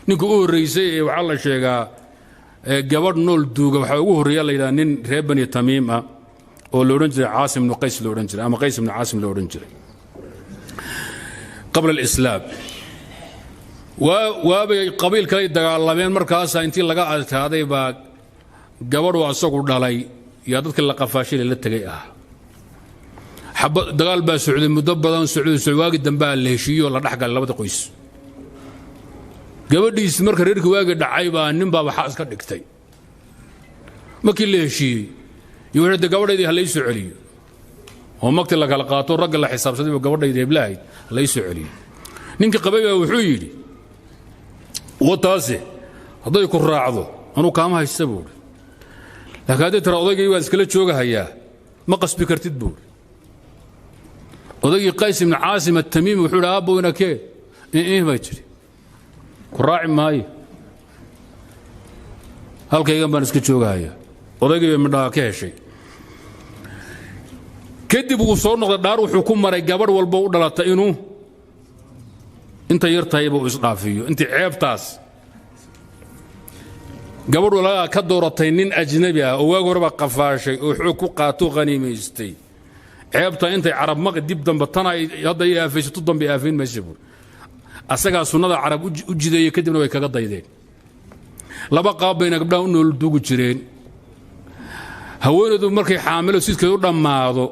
Ninka u horraysay ee waxaa la sheegaa gabadh nool duuga waxaa ugu horreeya la yidhaha nin reer Bani Tamiim ah oo la odhan jiray Caasim ibnu Qays la odhan jiray, ama Qays ibnu Caasim la odhan jiray, qabla alislaam. Waabay qabiil kalay dagaalameen, markaasaa intii laga adkaaday baa gabadhu asagu dhalay yaa dadka la qafaashay la tegay ah. Dagaal baa socday muddo badan socday, waagi dambaa la heshiiyo, la dhexgalay labada qoys. Gabadhiis marka reerkii waagi dhacay baa nin baa waxaa iska dhigtay. Markii la heshiiyey iyo wuxuu de gabadhaydii ha lai soo celiyo, oo magti la kala qaato, ragga la xisaabsaday, gabadhaydii heblahayd ha lai soo celiyo. Ninkii qabay baa wuxuu yidhi, wataase hadday ku raacdo anuu kaama haysta buuhi, laakiin hadday tira odaygay waan iskala joogahayaa, ma qasbi kartid buuhi. Odaygii Qays ibnu Caasim atamiimi wuxuu yidhi, aabbow inakee ih baa jiri, ku raaci maayo, halkaygan baan iska joogahayaa. Odaygii bay midhaha ka heshay. Kadib wuu soo noqday, dhaar wuxuu ku maray gabadh walbo u dhalata inuu inta yar tahayba uu isdhaafiyo. Intii ceebtaas gabadh walagaa ka dooratay nin ajnabi ah oo waagi horeba qafaashay oo xoog ku qaato khaniimaystay, ceebta intay carab maqi dib dambe tan ay hadda i aafaysato dambe aafayn maysa buur. Asagaa sunnada carab u jideeyey, kadibna way kaga daydeen. Laba qaab bayna gabdhaha u nool duugi jireen. Haweenaydu markay xaamilo sidkeedu u dhammaado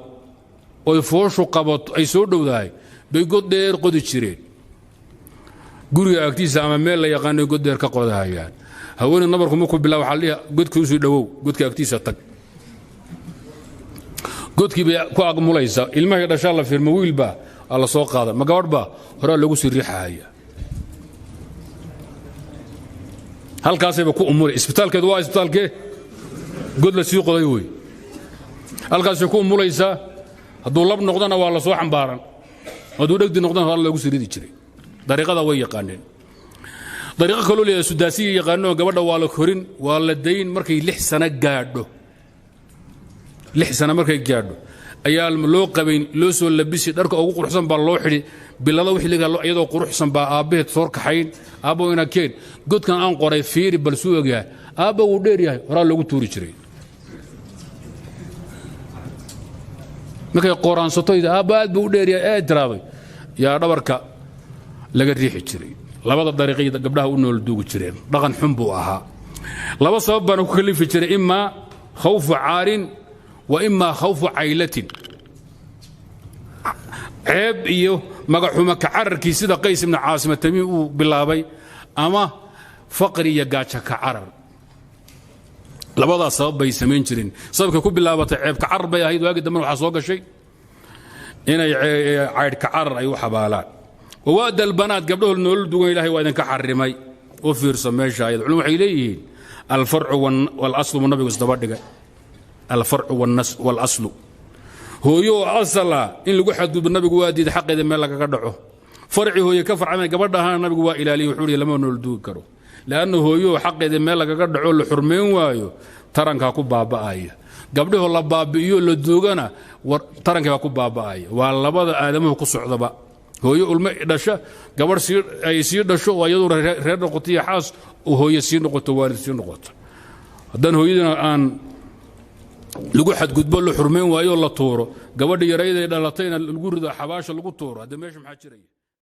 oy fooshu qabato ay soo dhowdahay bay god dheer qodi jireen guriga agtiisa ama meel la yaqaanay god dheer ka qodahayaan. Haweeney nabarku markuu bilaa waxaa la dhihi, godka usii dhowow, godka agtiisa tag. Godkii bay ku agmulaysaa. Ilmahay dhashaa la fiirma, wiilbaa aa la soo qaada, ma gabadh baa horaa loogu sii riixahaya, halkaasayba ku umulay. Isbitaalkeedu waa isbitaalkee? God la sii qoday wey. Halkaasay ku umulaysaa. Hadduu lab noqdona waa la soo xambaaran, hadduu dhegdi noqdona horaa loogu sii ridi jiray. Dariiqada way yaqaaneen. Dariiqo kaloo leeyahay sudaasiya yaqaanoo, gabadha waa la korin, waa la dayn, markay 6 sano gaadho, 6 sano markay gaadho ayaa loo qabayn, loo soo labisi, dharka ugu quruxsan baa loo xidhi, bilada wixii laga iyadoo quruxsan baa aabbaheed soo kaxayn. Aabbo ina keen, godkan aan qoray fiiri, bal suu ogyahay. Aabba wuu dheer yahay, horaa loogu tuuri jiray. Markay qoraansato aabba aad buu u dheer yahay ee tiraahdo, yaa dhabarka laga riixi jiray. Labada dariiqay gabdhaha u nool duugi jireen. Dhaqan xun buu ahaa. Laba sabab baana ku kalifi jiray: imaa khawfu caarin wa imaa khawfu caylatin, ceeb iyo magaxumo ka cararkii sida Qays ibnu Caasim Tamiim uu bilaabay, ama faqri iyo gaajo ka carar. Labadaas sabab bay samayn jireen. Sababkay ku bilaabatay ceeb ka carar bay ahayd, waagii dambena waxaa soo gashay inay caydh ka carar ay u xabaalaan. Wawaada albanaat, gabdhahood noolol dugan, Ilahay waa idinka xarimay. U fiirso meesha ayad. Culum waxay leeyihiin alfarcu walaslu buu nabigu isdaba dhigay. Alfarcu walaslu, hooyo oo asal ah in lagu xadgudbo nabigu waa diiday, xaqeeda meel lagaga dhaco. Farci hooye ka farcamay gabadha ahana nabigu waa ilaaliyey, wuxuu yihi lama nool duugi karo, leanna hooyo xaqeeda meel lagaga dhaco la xurmayn waayo tarankaa ku baaba'aya. Gabdhahoo la baabi'iyo la duugana tarankii baa ku baaba'aya. Waa labada aadamuhu ku socdaba: hooyo ulmo dhasha, gabadh ay sii dhasho oo iyaduna reer noqoto iyo xaas oo hooye sii noqoto, waalid sii noqoto. Haddaan hooyadina aan lagu xadgudbo, la xurmayn waayo, la tuuro, gabadha yarayday dhalatayna lagu rido xabaasha lagu tuuro, hadda meesha maxaa jiraya?